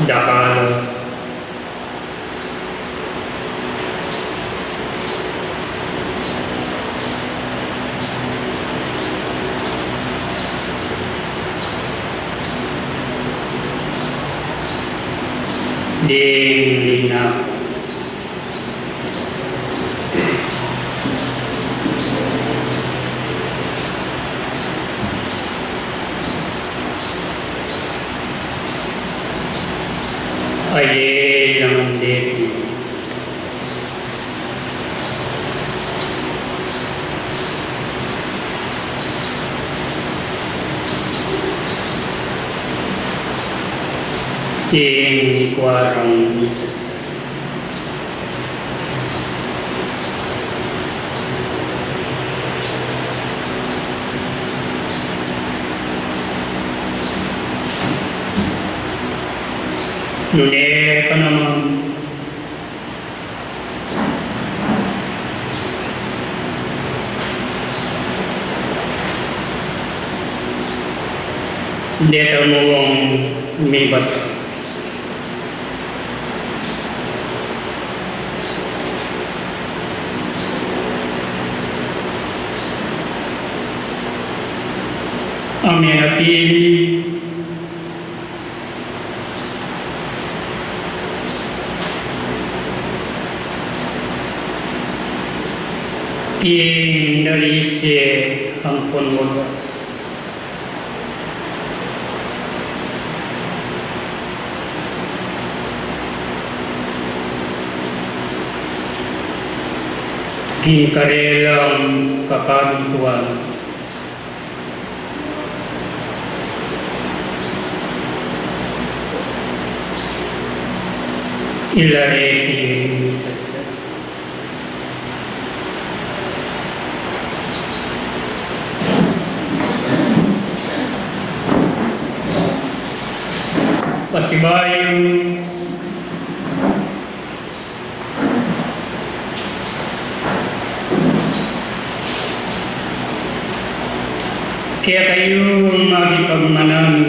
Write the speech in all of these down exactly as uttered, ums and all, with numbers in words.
Dakal. Ding linang. Aye lang deti. Sing kuarang misatsat. Nune ka naman. Deta mu wang mibat. Amen. Apili. Ing nalisi ampon wagas. King karelang kapamintuan. Ila reti. Pasibayu. Kekayu, magipagmanami.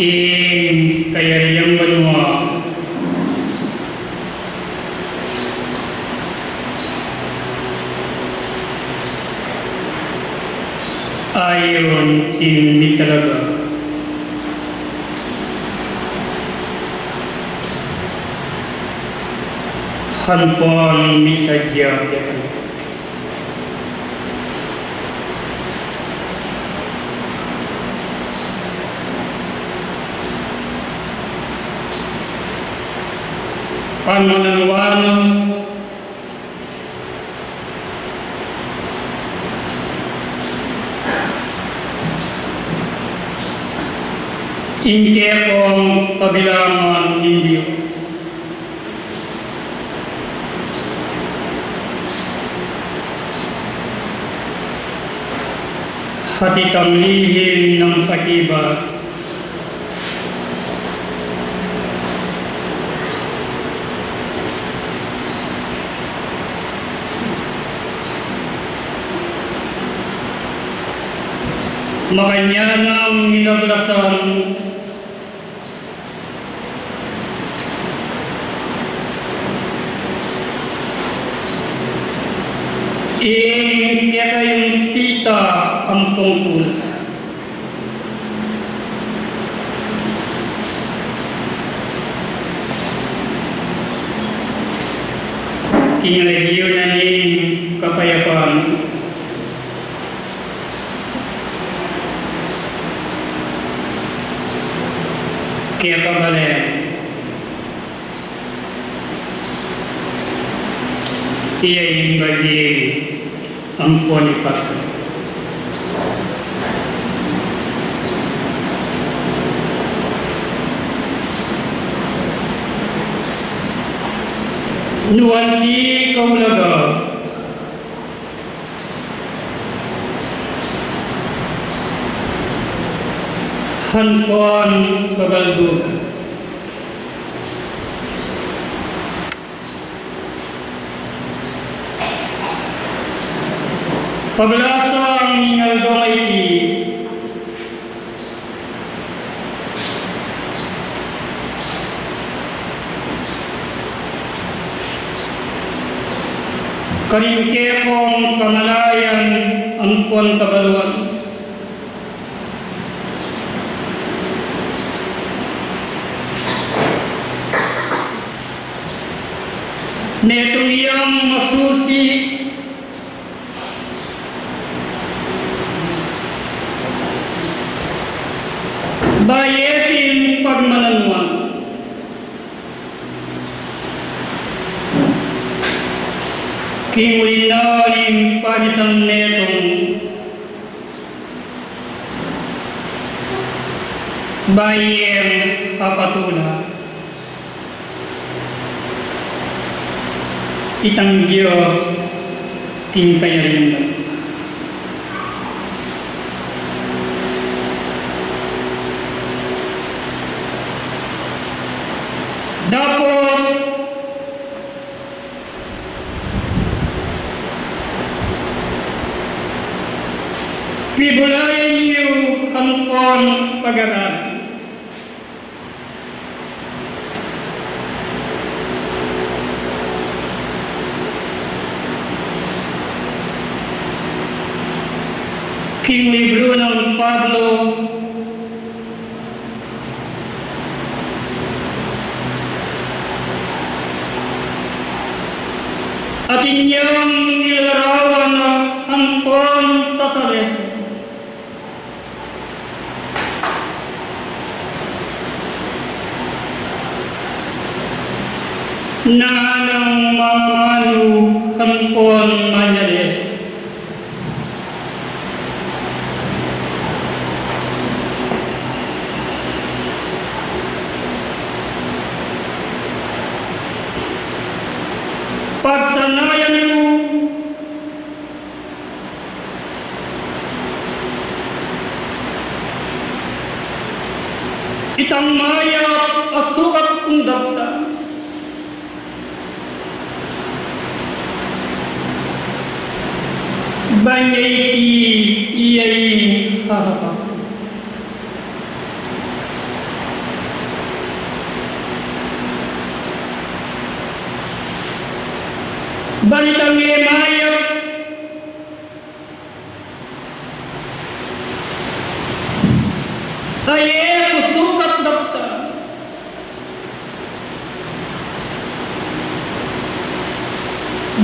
Ing kayarian banua. Ayun king mitalaga. Ampon misadya kekami. Pamanuan ing kekong kabilangan ning Dios. At itang lihim nang pakibat. Makanyan nang inaglasan ing kekayung tita ampong kulang. King lagyu na ning kapayapan. Kaya pabalen. Iya ing bagi ampon ipasa. Nuan di kaulaga. Ampon kagaldugan. Paglasang ning aldo a iti, karing kekong pamalayan ampon kabaluan. Netung yang masusi, bayu pin pagmananuan. King uli na ning pamisan netung, bayu yang papatulan itang Dios king kayarian na. Dapot pibulayan yu ampon pag-aralan king libru nang Pablo, atin yang ilarawan na ampon sasalese nang anang mamanu ampon manyales. Pagsanayan ku itang mayap a sukat kung daptan. Ban ya iti iya ing harapan ku. Ban itang e mayap a e ku sukat daptan,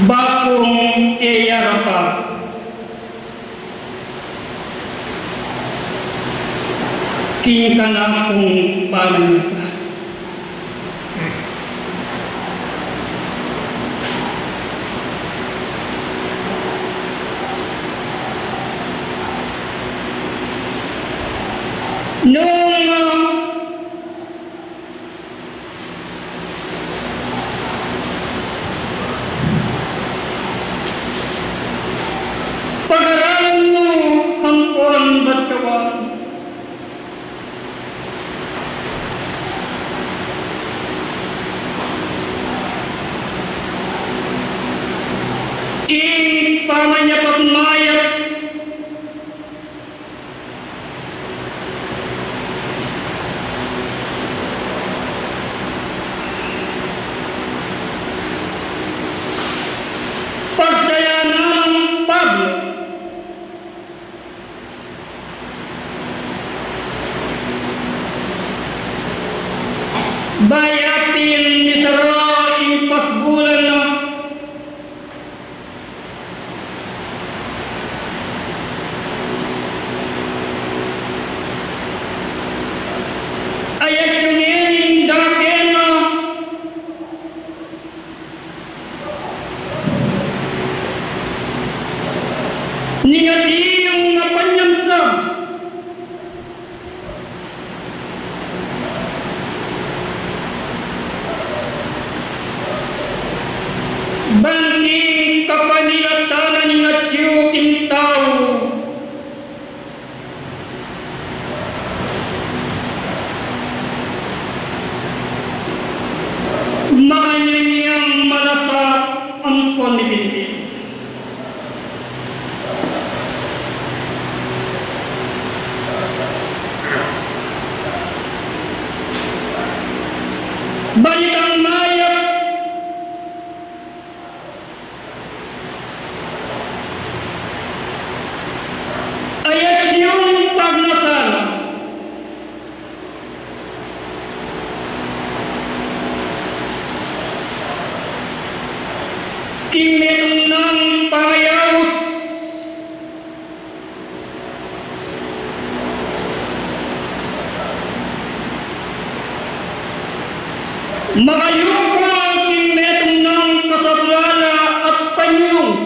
bakung e yarapan king kanakung pamanyakap. Nung, ah, pag-aralan mu ampon batyawan ing pamanyakap mayap, pagsayanan nang Pablo, bayu atin misara ing pasbulan na, ayat yu ngening dake na ning atiu a panyamsam, ban king kapanilatan na ning atiu king tau, makanyan yang malasa ampon mipinpin. King metung nang pangayaus, makayukul king metung nang kasaplala at panyulung.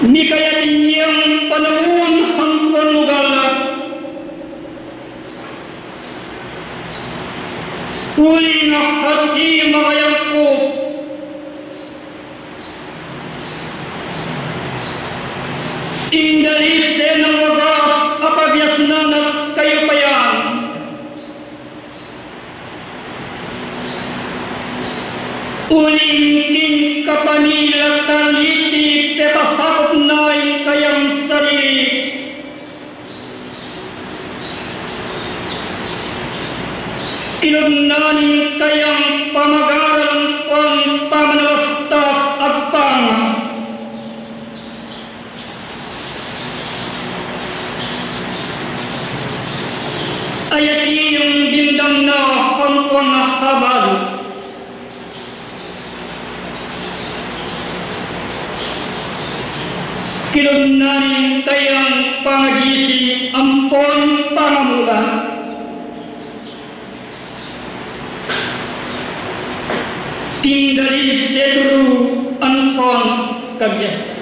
Mikayatin yang panaun hanggang lugal na. Uling atiu makayangkup ing dalis nang wagas a kabiasnan at kayupayan. Uling king kapanilatan niti pepasakup na ing kayang sarili. Kilub na ning kayang pamagaralan at pamanabastas agpang. Ayat iyang dimdam na hanggang habal. Kilub na ning kayang pangagising ampon pangamulan. Ing dalis de turu ampon kabiasnan.